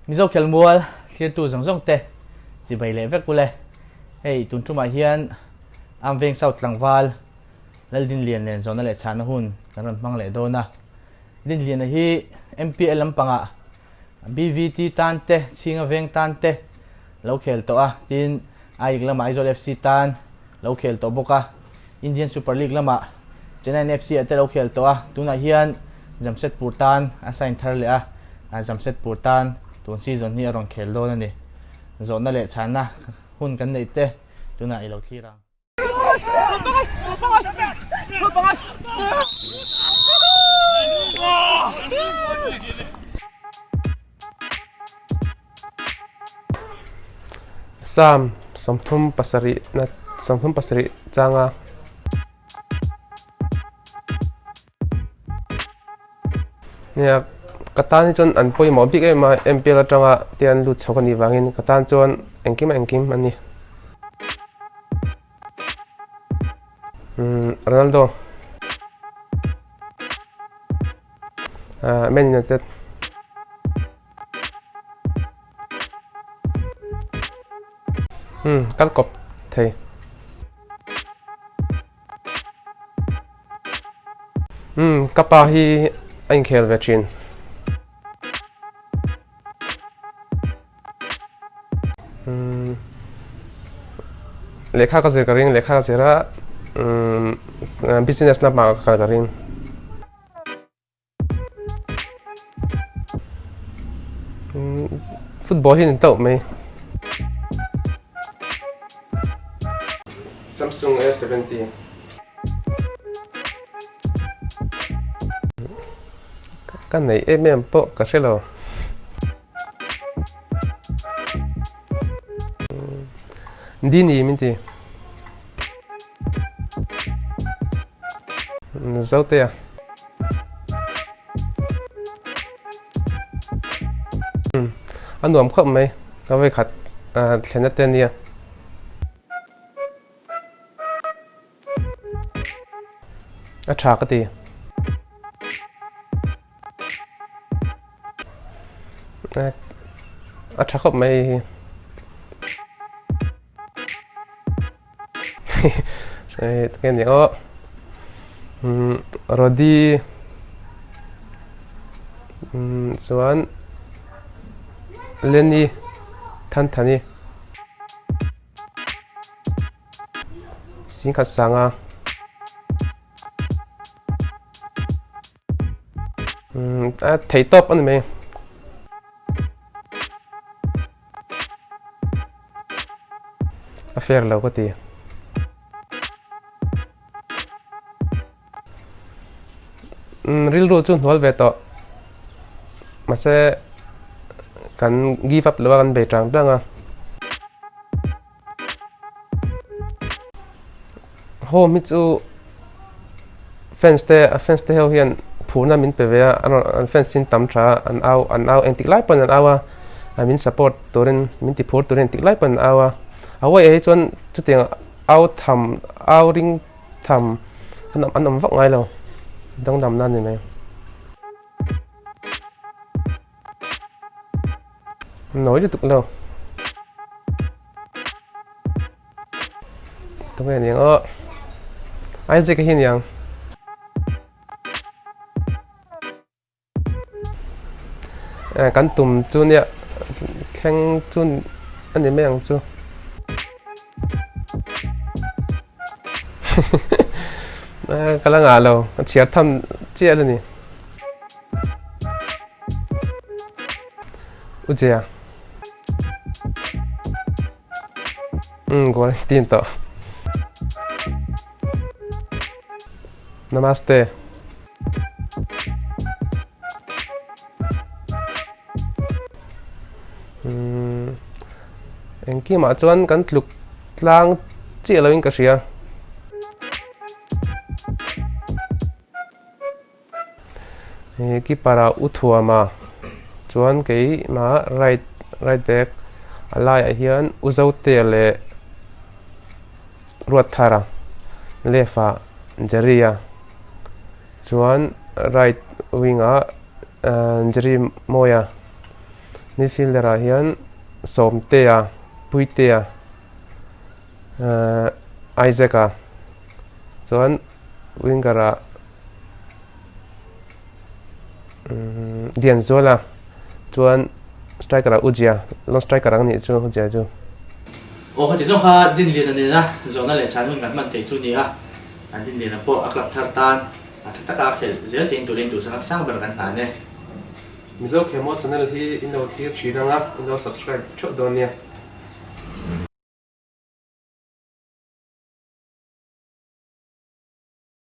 Mizo khelmual thlirtu zawng zawng te chibai leh vek ule. Hei tun tumah hian Amveng South tlangval Laldinlian nen zawhna leh chhahna hun kan rawn hmang leh dawn a. Dinliana hi MPL lampangah BVT tan te, Chhinga Veng tan te lo khel tawh a, tin Aik lamah Aizawl FC tan lo khel tawh bawk a, Indian Super League lamah Chennaiyin FC ah te lo khel tawh a, tunah hian Jamshedpur tan a sign thar leh a, Jamshedpur tan tun season hi a rawn khel dawn a ni. Zawhna leh chhanna hun kan neih te tunah i lo thlir ang. Psalm 37 na 37 changa. Nia ka tan hi chuan an pawimawh bik em a MPL atanga te an lut chho ka nih vangin ka tan chuan engkim a engkim a ni. Umm Ronaldo ah Man United. Umm kal kawp thei. Umm ka pa hi a inkhel ve thin. Umm lehkha ka zir ka ring lehkha ka zir a umm business lamah ka kal ka ring. Football hi a ni tauh mai. Samsung A70. Ka neih em em pawh ka hre lo. Dini min ti. Zotea. A nuam khawp mai ka vawikhat thlenna te ania. A tha ka ti. A tha khawp mai hei hi. Hei tinge ni aw umm Rody umm chuan Lenny Thanthani Singkhat Sanga umm a thei tawp a ni mai. A fair lo ka ti. Umm rilru chu hnual ve tawh. Mahse kan give up lo a kan bei tang tang a. Home hi chu fans te a fans te ho hian phurna min pe ve a an rawn an fans in tam tha a an au an au engtik lai pawn an au a a min support turin min ti phur turin engtik lai pawn an au a a uaih hi chuan chutiang au tham au ring tham an awm an awm vak ngai lo danglamna a ni mai. Nawi lutuk lo. Tunge ni ang aw. Isaac hi ni ang. Eh, kan tum chu nia thleng chu a ni mai ang chu. Eh, ka la ngah lo. Ka chhiar tham chiah a ni. Ujia. Umm quarantine tawh. Namaste. Umm engkimah chuan kan tluk tlang chiah loin ka hria. He keeper ah u thuama chuan keimah right right back a laiah hian u zotea leh Ruatthara left ah Jerry a chuan right wing ah Jerry Mawia. Midfielder ah hian Sawmtea, Puitea, Isaac-a chuan winger ah Lianzuala chuan striker ah Ujia, lone striker ang nih chu Ujia chu. Aw khati zawng kha Dinliana nena zawhna leh chhan hun kan hman thei chu ni a, Dinliana pawh a club thar tan a tha taka a khelh zel theiin turin duhsakna sang ber kan hlan e. Mizo Khemo channel hi in lo thlir thin ang a, in lo subscribe theuh dawn nia.